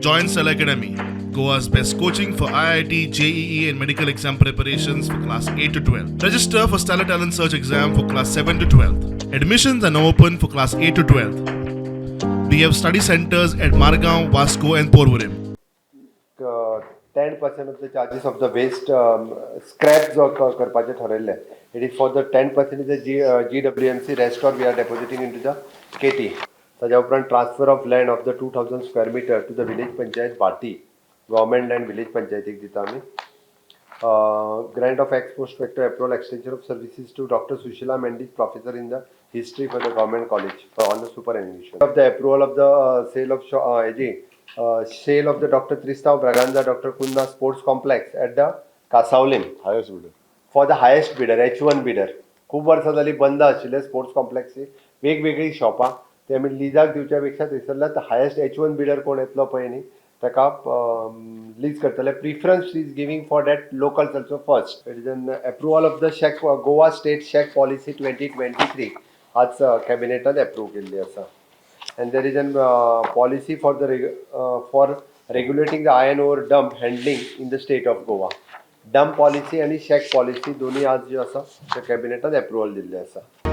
Join Stellar Academy, Goa's best coaching for IIT, JEE, and medical exam preparations for class 8 to 12. Register for Stellar Talent Search exam for class 7 to 12. Admissions are now open for class 8 to 12. We have study centers at Margao, Vasco, and Porvorim. 10% of the charges of the waste scrap जो करपाचें ठरयल्लें, it is for the 10% is the GWMC, rest or we are depositing into the KT. ताज्या उपरांत transfer of land of the 2,000 square meter to the village panchayat Bhati, government land village पंचायतीक दिता आमी. Grant of ex post facto approval extension of services to Dr. Sushila Mendis, professor in the history for the government college on the superannuation. Of the approval of the sale of हेजी sale of the Dr. Tristao Braganza Dr. Cunha Sports Complex at the Cansaulim. Highest bidder. For the highest bidder, H1 bidder. खूप वर्सां जाली बंद आशिल्ले sports कॉम्प्लेक्सी, वेगवेगळीं शॉपां. ते आमी लिजाक दिवच्या पेक्षा थंयसरल्यार हायेस्ट एच वन बिडर कोण येतलो पळय न्ही, ताका लीज करतले. Preference is giving for that locals also first. It is an approval of the shack, Goa State Shack Policy 2023 आज कॅबिनेटान एप्रूव केल्ली आसा. And there is an policy for regulating the iron ore dump handling in the state of Goa. Dump policy आणि shack policy दोन्ही आज ज्यो आसा त्यो कॅबिनेटान approval दिल्ले आसा.